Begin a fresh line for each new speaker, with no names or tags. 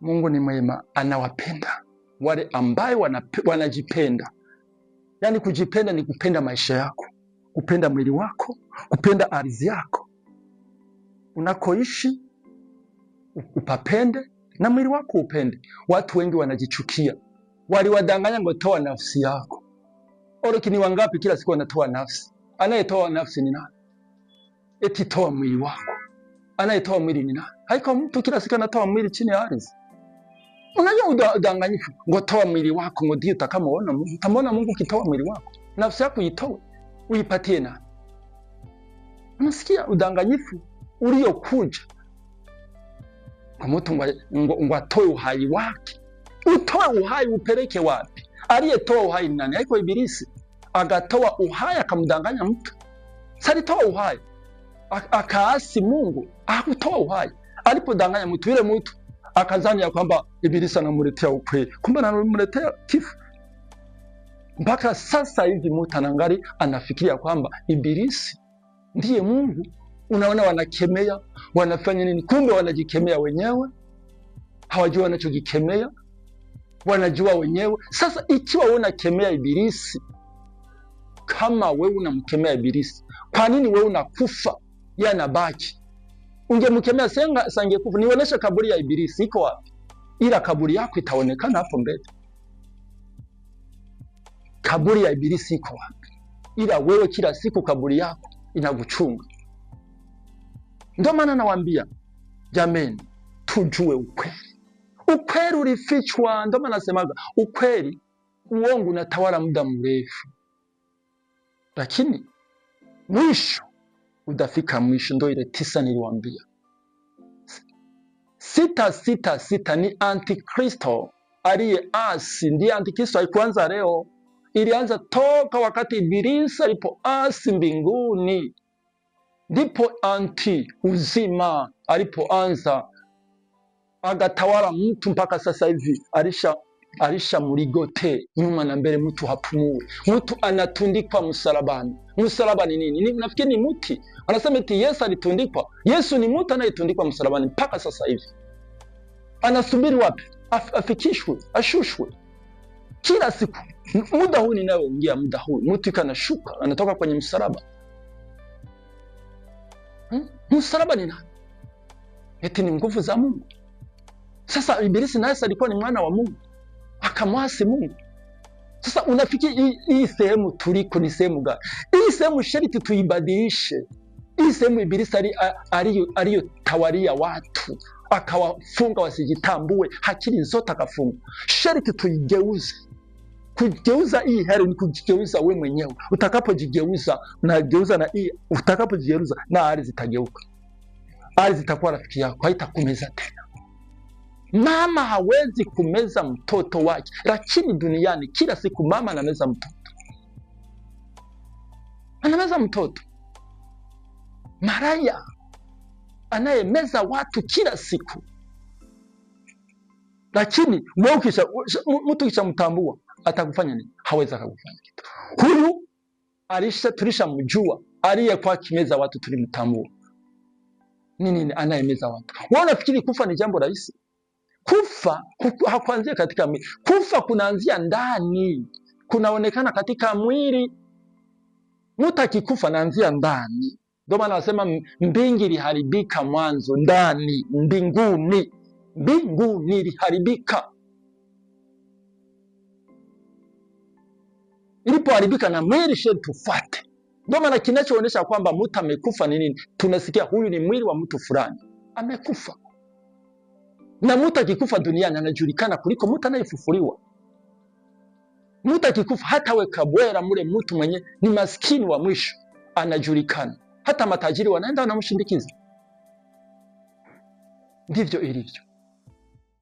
Mungu ni mwema, anawapenda wale ambaye wanajipenda. Yaani kujipenda ni kupenda maisha yako, kupenda mwili wako, kupenda ardhi yako unakoishi, upapende na mwili wako upende. Watu wengi wanajichukia, waliwadanganya ngo toa nafsi yako. Oroki ni wangapi kila siku wanatoa nafsi? Anayetoa nafsi ni nani? Eti toa mwili wako. Anayetoa mwili ni nani? Haiko mtu kila siku anatoa mwili chini ya ardhi. Unajua udanganyifu, ngo toa mwili wako, ngo ndio utakamuona Mungu. Utamwona Mungu ukitoa mwili wako. Nafsi yako itoe, uipatie nani? Unasikia udanganyifu uliokuja kwa mtu ngo atoe uhai wake. Utoe uhai upeleke wapi? Aliyetoa uhai ni nani? Haiko Ibilisi. Akatoa uhai akamdanganya mtu. Salitoa uhai akaasi Mungu, hakutoa uhai. Alipodanganya mtu, yule mtu akazani ya kwamba Ibilisi anamletea ukweli, kumbe anamletea kifo. Mpaka sasa hivi mtu anangali anafikiria kwamba Ibilisi ndiye Mungu. Unaona wanakemea, wanafanya nini? Kumbe wanajikemea wenyewe, hawajui wanachokikemea, wanajua wenyewe. Sasa ikiwa wewe unakemea Ibilisi, kama wewe unamkemea Ibilisi, kwa nini wewe unakufa, yeye anabaki? Ungemkemea senga sangekufa. Nionyeshe kaburi ya Ibilisi iko wapi? Ila kaburi yako itaonekana hapo mbele. Kaburi ya Ibilisi iko wapi? Ila wewe kila siku kaburi yako inakuchunga. Ndio maana nawaambia jameni, tujue ukweli. Ukweli ulifichwa. Ndio maana nasemaga ukweli, uongo unatawala muda mrefu, lakini mwisho utafika mwisho. Ndio ile 9 niliwaambia, 666 ni Antikristo aliyeasi. Ndiye Antikristo. Haikuanza leo, ilianza toka wakati Ibilisi alipoasi mbinguni, ndipo anti uzima alipoanza agatawala mtu mpaka sasa hivi alisha mligote nyuma na mbele, mtu hapumue, mtu anatundikwa msalabani. Msalaba ni nini? Nafikiri ni mti. Anasema eti Yesu alitundikwa. Yesu ni mtu anayetundikwa msalabani mpaka sasa hivi. Anasubiri wapi? Afikishwe, ashushwe kila siku. Muda huu ninayoongea, muda huu mtu kanashuka, anatoka kwenye msalaba. Msalaba ni nani? Eti ni nguvu za Mungu. Sasa Ibilisi naye alikuwa ni mwana wa Mungu, akamwasi Mungu. Sasa unafikiri hii sehemu tuliko ni sehemu gani? Hii sehemu sharti tuibadilishe. Hii sehemu Ibilisi aliyotawalia watu, akawafunga wasijitambue, akili zote akafunga. Sharti tuigeuze. Kugeuza hii hali ni kujigeuza we mwenyewe. Utakapojigeuza, unageuza na hii, utakapojigeuza na hali zitageuka. Hali zitakuwa rafiki yako, haitakumeza tena. Mama hawezi kumeza mtoto wake, lakini duniani kila siku mama anameza mtoto, anameza mtoto. Maraya anayemeza watu kila siku, lakini wewe mtu kishamtambua atakufanya nini? Hawezi akakufanya kitu. Huyu tulishamjua, aliyekuwa akimeza watu tulimtambua. Nini anayemeza watu? Wewe unafikiri kufa ni jambo rahisi? Kufa hakuanzia katika mwili. Kufa kunaanzia ndani, kunaonekana katika mwili. Mtu akikufa naanzia ndani. Ndio maana wanasema mbingi iliharibika mwanzo, ndani, mbinguni. Mbinguni iliharibika. Ilipoharibika na mwili shetu tufuate. Ndio maana kinachoonyesha kwamba mtu amekufa ni nini? Tunasikia huyu ni mwili wa mtu fulani, amekufa. Na mtu akikufa duniani anajulikana kuliko mtu anayefufuliwa. Mtu akikufa hata we kabwera mule mtu mwenye ni maskini wa mwisho anajulikana. Hata matajiri wanaenda wanamshindikiza. Ndivyo ilivyo.